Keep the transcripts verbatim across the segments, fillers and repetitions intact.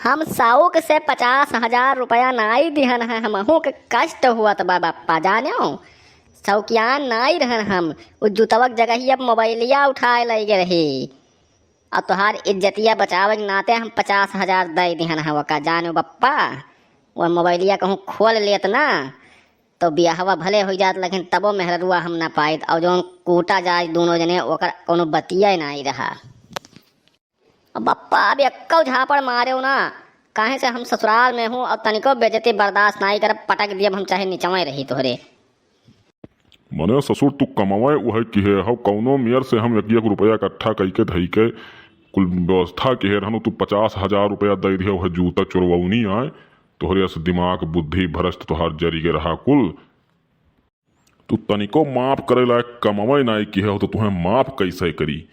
हम शौक से पचास हजार रुपया नाई दिहन है, हमहू के कष्ट हुअत बा बप्पा, जान्यो। शौकियान नाई रहन हम, उ जूतवा के जगहिया मोबाइलिया उठाए लइ गए रही। अब तोहार इज्जतिया बचावे के नाते हम पचास हजार दइ दिहन है ओका, जान्यो बप्पा। वह मोबाइलिया कहूँ खोल लेत ना, तो बियाहवा भले होइ जात, लेकिन तबो मेहररुआ हम ना पाइत। और जौन कूटा जाए दूनो जने, ओकर कौनो बतिया नाई रहा। अब बप्पा, अब एक्को झापड़ मारेउ ना, काहे से हम ससुराल में हूँ और तनिको बेइज्जती बर्दाश्त नाई करब, पटक दियब हम चाहे निचवे रही तोहरे। मने ससुर तू कमवे उहे किहे हौ, कौनो मेर से हम एक एक रुपया इकट्ठा कइके धइके कुल व्यवस्था किहे रहनु, तू पचास हजार रुपया दइ दिहे, उहे जूता चोरवौनी आए, तोहरे अस दिमाग बुद्धि भ्रष्ट तोहार जरि गे रहा कुल। तू तनिको माफ करे लायक कमवे नाई किहे हौ, तो तुहें माफ कैसे करी?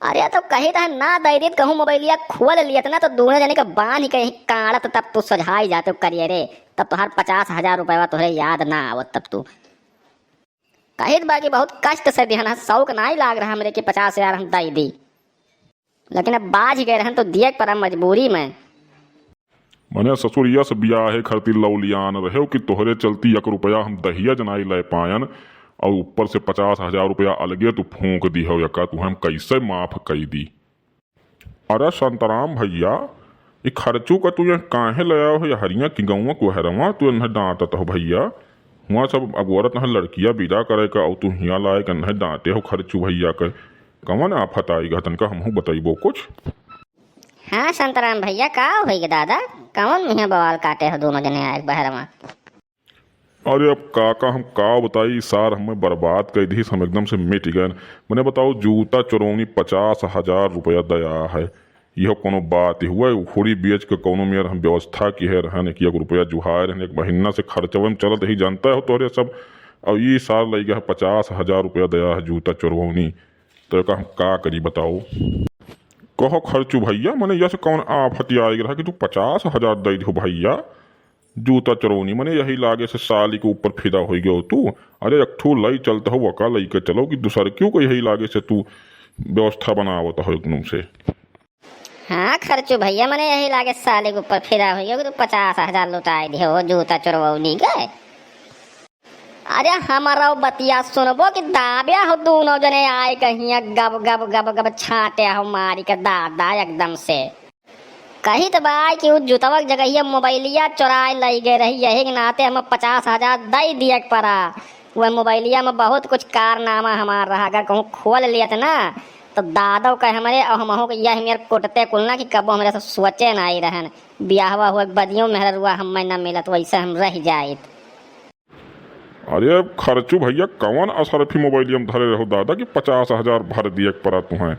अरे, तो कही रहा ना दइ दीत, कहूँ मोबाइलिया खोल लियत ना, तो दूनो जने के बांध के यहीं काड़त, तब तू सोझाई जाते करिए रे, तब तोहार पचास हजार रुपया तोहरे याद ना आवत। तब तू कहित बा कि बहुत कष्ट से दिहन है, शौक नाई लाग रहा हमरे कि पचास हजार हम दइ दी, लेकिन अब बाझ गए रहन तो दिए के पड़ा मजबूरी में। मने ससुर यस बियाहे खरती लौलियान रहेउ कि तोहरे चलती एक रुपया हम दहिया जनाई ले पायन, और ऊपर से पचास हजार रुपया अलगे तू फूंक दिहो यका, तू हम कैसे माफ कई दी? अरे शांताराम भैया, ई खर्चू का तू यहाँ काहे ले आओ हो हरिया की गौवा कुहरवा, तू इन्हें डांटत हो भैया? हुआ सब अगोरत है लड़किया विदा करे का, और तू हिया लाए के इन्हें डांटे हो खर्चू भैया के। कवन आफत आई गा, तनका हमहू बतइबो कुछ। हाँ शांताराम भैया, का होई गे दादा? कवन मुँहे बवाल काटे हो दोनों जने आए बहरवा? अरे अब काका हम का बताई, सार हमें बर्बाद कर दी, हम एकदम से मिट गए। मने बताओ, जूता चोरौनी पचास हजार रुपया दया है, यह कोनो बात ही हुआ? उखड़ी बेच के कोनो मेर हम व्यवस्था किहे रहन, एक एक रुपया जुहाए रहन, एक महीना से खर्चवे में चलत ही जानता हो तोहरे सब। अब ई सार लइ गया है पचास हजार रुपया दया है जूता चोरवौनी, तो एका हम का करी बताओ? कहो खर्चू भैया, मने यस कौन आफत आइ रहा कि तू पचास हजार दइ दिहो भैया? जूता चोरौनी, मने यही लागे से साली के ऊपर फिदा होइ गयो तू। अरे एक ठो लइ चलत हो, वका लइ के चलो कि दूसर क्यों को यही लागे से तू व्यवस्था बनावत हो एकदम से। हाँ खर्चू भैया, मने यही लागे साली के ऊपर फिदा होइ गयो कि तू पचास हजार लुटाए दिहो जूता चोरवौनी के। अरे हमरो बतिया सुनबो कि दाब्या हो दूनो जने आए कहिया गब गब गब गब छाटे हो मारी के दादा एकदम से। कहित बा कि उ जुतवा के जगहिया मोबाइलिया चोराए लइ गए रही, यही के नाते हम पचास हजार दइ दिए के पड़ा। वह मोबाइलिया में बहुत कुछ कारनामा हमार रहा, अगर कहूँ खोल लेत ना तो दादो के हमरे और हमहू के यह मेर कुटते कुल ना कि कबो हमरे से सोचे ना आई रहन। बियाहवा हुए के बदियो मेहररुआ हमें ना मिलत, वैसे हम रह जाइत। अरे खर्चू भैया, कवन असरफी मोबाइलिया में धरे रहो दादा कि पचास हजार भर दिए के पड़ा तुहें?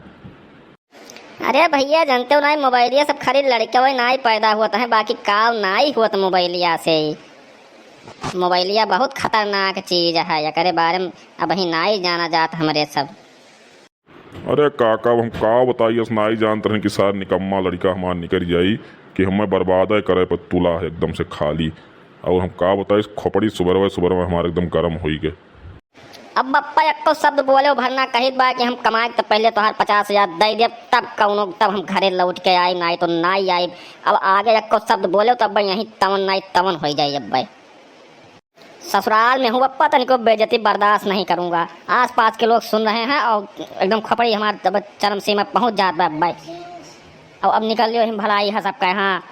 अरे भैया, जानते हो ना, मोबाइलिया सब खाली लड़के वही ना ही पैदा हुआ है, बाकी काव ना ही हुआ मोबाइलिया से। मोबाइलिया बहुत खतरनाक चीज है, एकरे बारे में अबही ना ही जाना जात हमरे सब। अरे काका, अब हम का बताई, अस नाई जानत रहन कि सार निकम्मा लड़का हमार निकल जाई कि हमें बर्बादे करे पर तुला है एकदम से खाली। और हम का बताई, खोपड़ी सुबरवा सुबरवा हमार एकदम गरम होई गए। अब बप्पा एक्को शब्द बोले भरना कहित बा कि हम कमाए तो पहले तोहार पचास हजार दे देब, तब कौनो, तब हम घरे लौट के आइब, नाई तो नाई आइब। अब आगे एक्को शब्द बोले तब यहीं तवन नाई तवन हो जाए। अब भाई ससुराल में हूँ बप्पा, तनिको बेइज्जती बर्दाश्त नहीं करूँगा। आसपास के लोग सुन रहे हैं और एकदम खोपड़ी हमार अब चरम सीमा पहुँच जात बा भाई। और अब निकल लियो, हम भलाई है सबका। हाँ।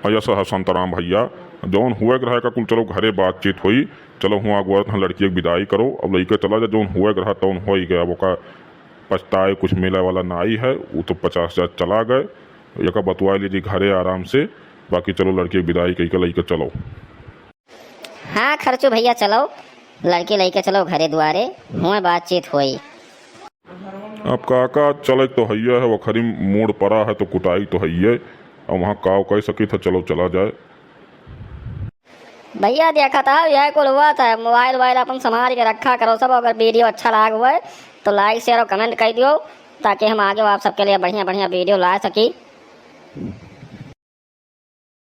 अयस है शांताराम भैया, जौन हुए के रहा का कुल चलो घरे बातचीत होई। चलो हुआ अगुआ लड़की के विदाई करो, अब लइके चला जा, जौन हुए के रहा तौन हो ही गया, वो का पछताए कुछ मिले वाला ना आई है, वो तो पचास हजार चला गए, एका बतुआ लीजिए घरे आराम से। बाकी चलो लड़की के विदाई कई के लइके चलो। हाँ खर्चू भैया, चलो लड़की लइके चलो घरे दुआरे, हुए बातचीत होई। अब काका चले तो हइये है, वखरी मूड़ परा है तो कुटाई तो हइये, अब वहाँ काव कह सकी था, चलो चला जाए। भैया देखा था यह कुल हुआ था, मोबाइल वोबाइल अपन संभाल के रखा करो सब। अगर वीडियो अच्छा लाग हुआ है तो लाइक शेयर और कमेंट कर दियो, ताकि हम आगे आप सबके लिए बढ़िया बढ़िया वीडियो ला सकी।